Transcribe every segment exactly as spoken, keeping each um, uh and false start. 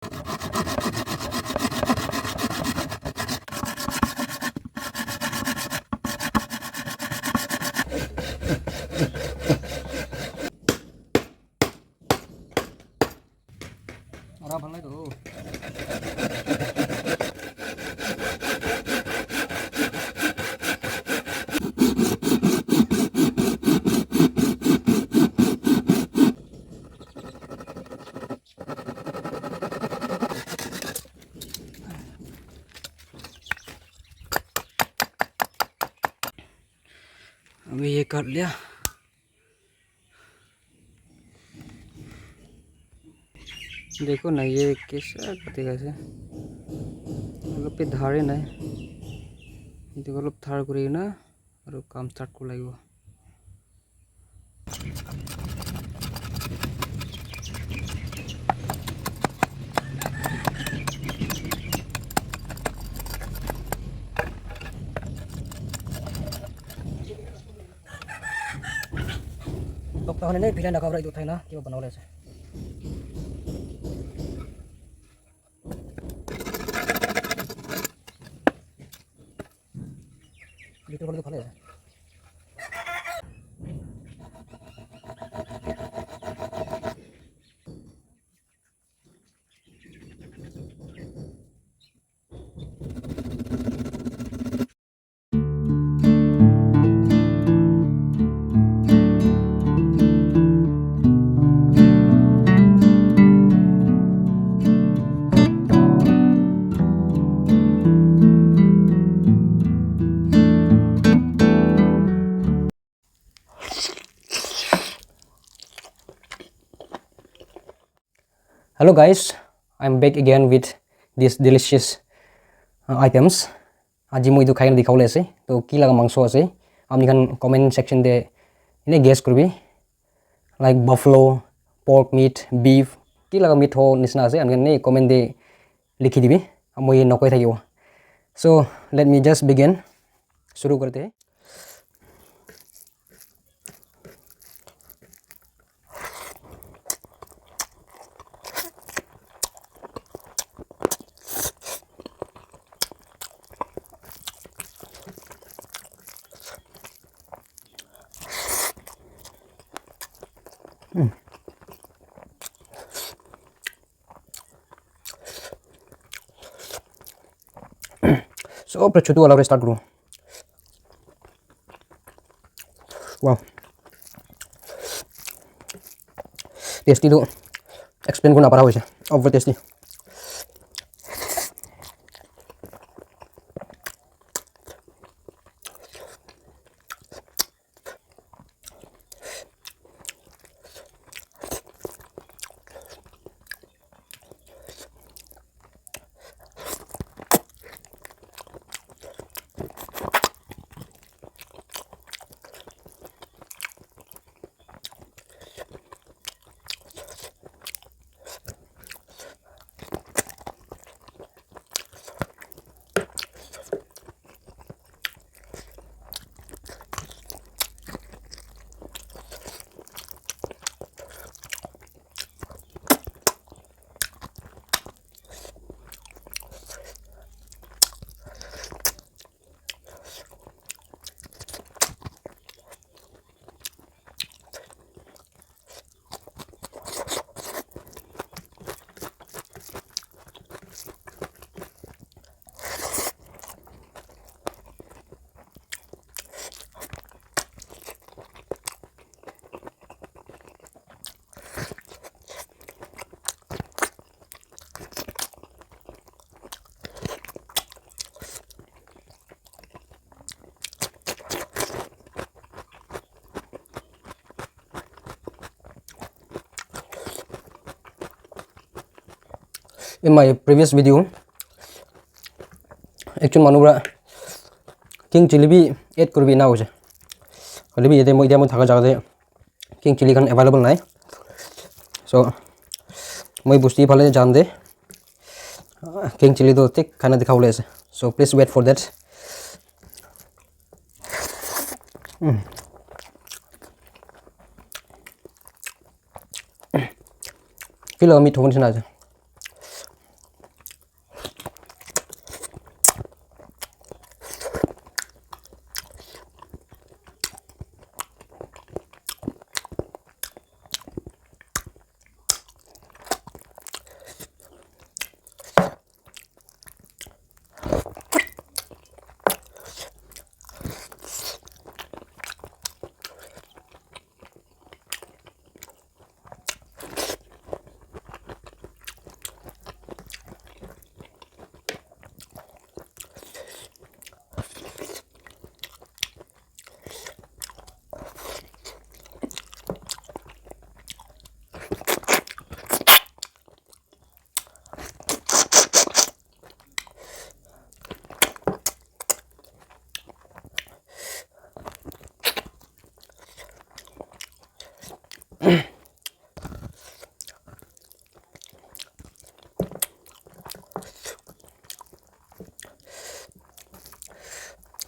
Ora bhalai do. अभी ये कर लिया। देखो ना, ये कैसा दिखा से, অলপ ধৰে নাই। এইটো অলপ ধাৰ কৰি না আৰু কাম ষ্টাৰ্ট কৰিব লাগিব। Tokta khan enai pilai nakhabra etu uthai na kiba banabole ase. Etu hoile tu bhale ase. Hello guys, I'm back again with these delicious uh, items. Aji moi etu khai kena dikhawole ase. To ki laga mangso ase? Apni khan comment section te ene guess kuribi. Like buffalo, pork meat, beef, ki laga meat ho nisna ase? Apni khan ene comment te likhi dibi. Moi nokoi thakibo. So let me just begin. Shuru karte hain. Sob para chutu wala para start kuru. Wow. Tasty tu explain kurna para hoise. Over tasty. In my previous video, ekjon manu para king chili bi add kuribi ena hoise. Hoile bi yate moi, etia moi thaka jaga te king chili khan available nai. So, moi bosti phale jam de, ah, king chili toh thik khaina dikhabole ase. So, please wait for that. Mm. Feel like meat hobo nishina ase.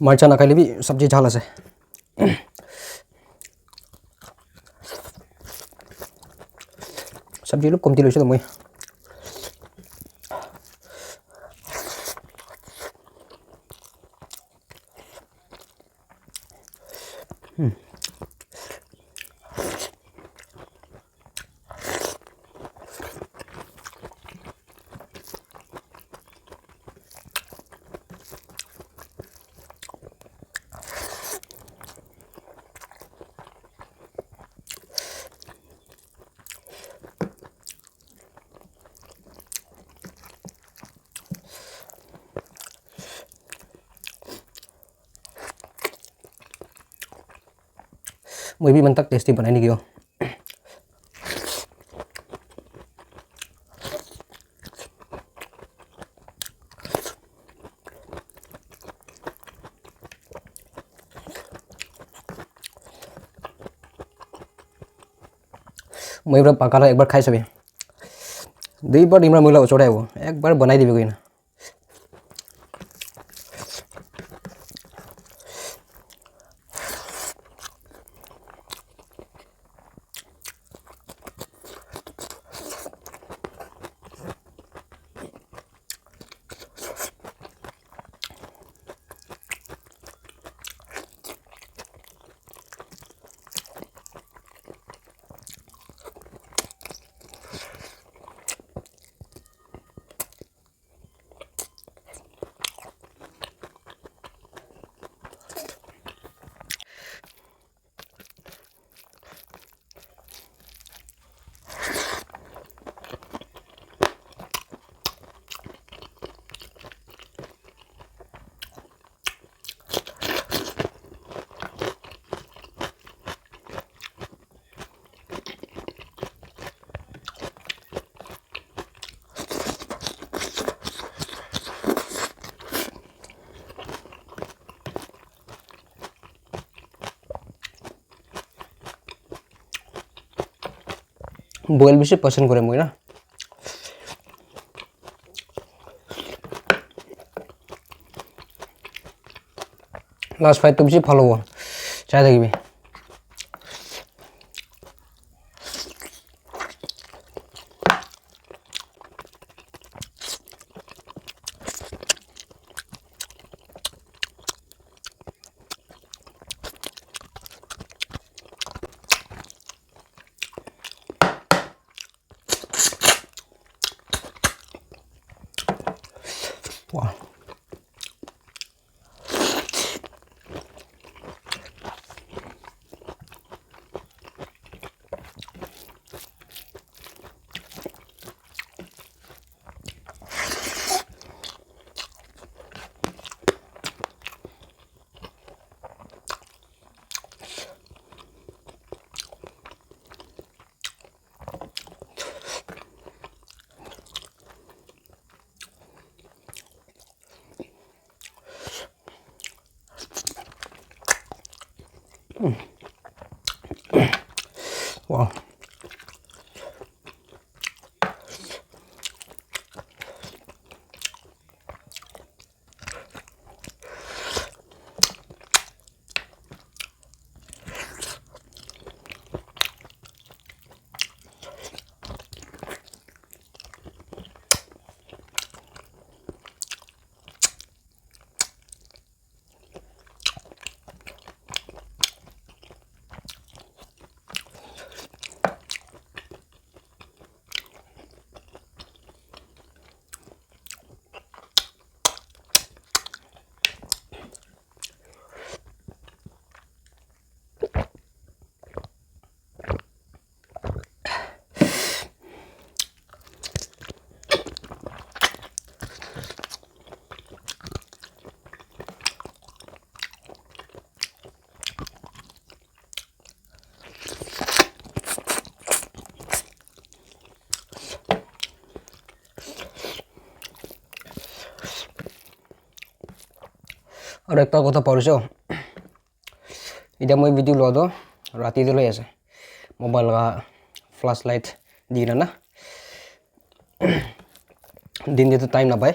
Marcha nakhaile bi sabji jhal ase. Sabji olop komti loise moi. Moi bi iman tak tasty banai niki yo. Moi pura paka la ekbar khai sabi. Dui bar imra moi la usor te aibo. Ekbar banai dibi koina. Boil bishi pasand kore moi na. Last fight tu bishi bhal hobo. Chai thakibi. Wow. Wow. Aru ekta kotha pahorise. Etiya moi video loa toh rati te loi ase. Mobile laga flashlight di kena na. Din te toh time napai.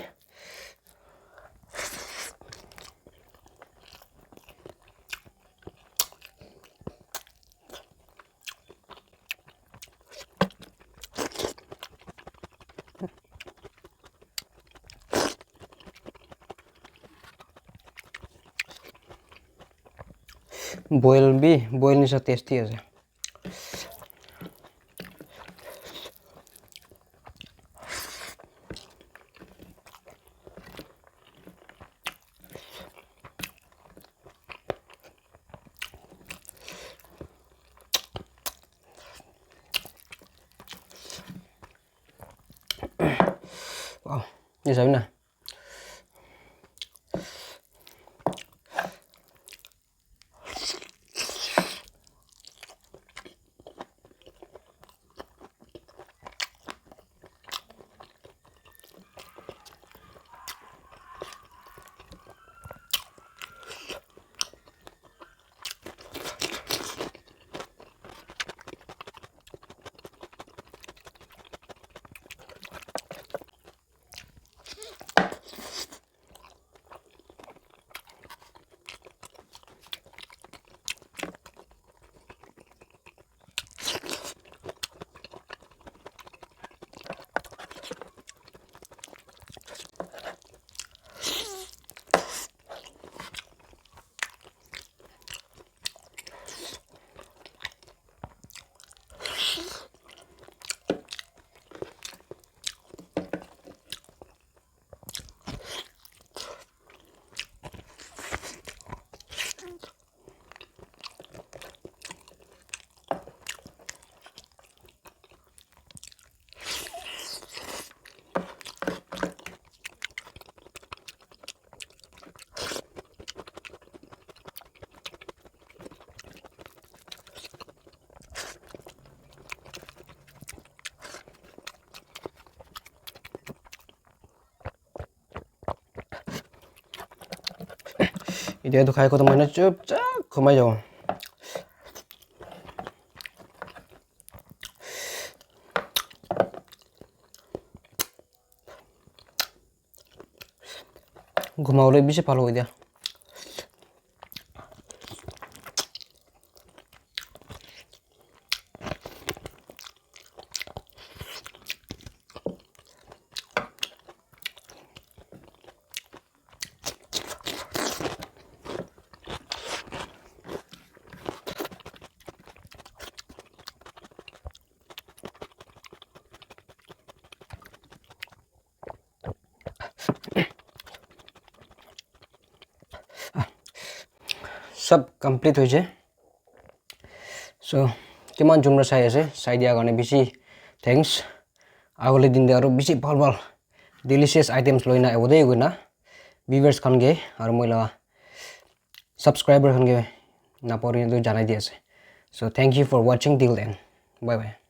Boil bi, boil nishina tasty ase. Wow, ni sabi na. Etia tu khai khotom hoina chupchap khumai jabo. Ghumabole bishi bhal hobo etia. Sab complete hoise. So, kiman jun para sai ase, sai dia karne bishi thanks. Agole din te aru bishi bhal bhal delicious items loina ahibo de koina viewers khan ke aru moi laga subscriber khan ke napahori kena tu janai di ase. So, thank you for watching till then. Bye bye.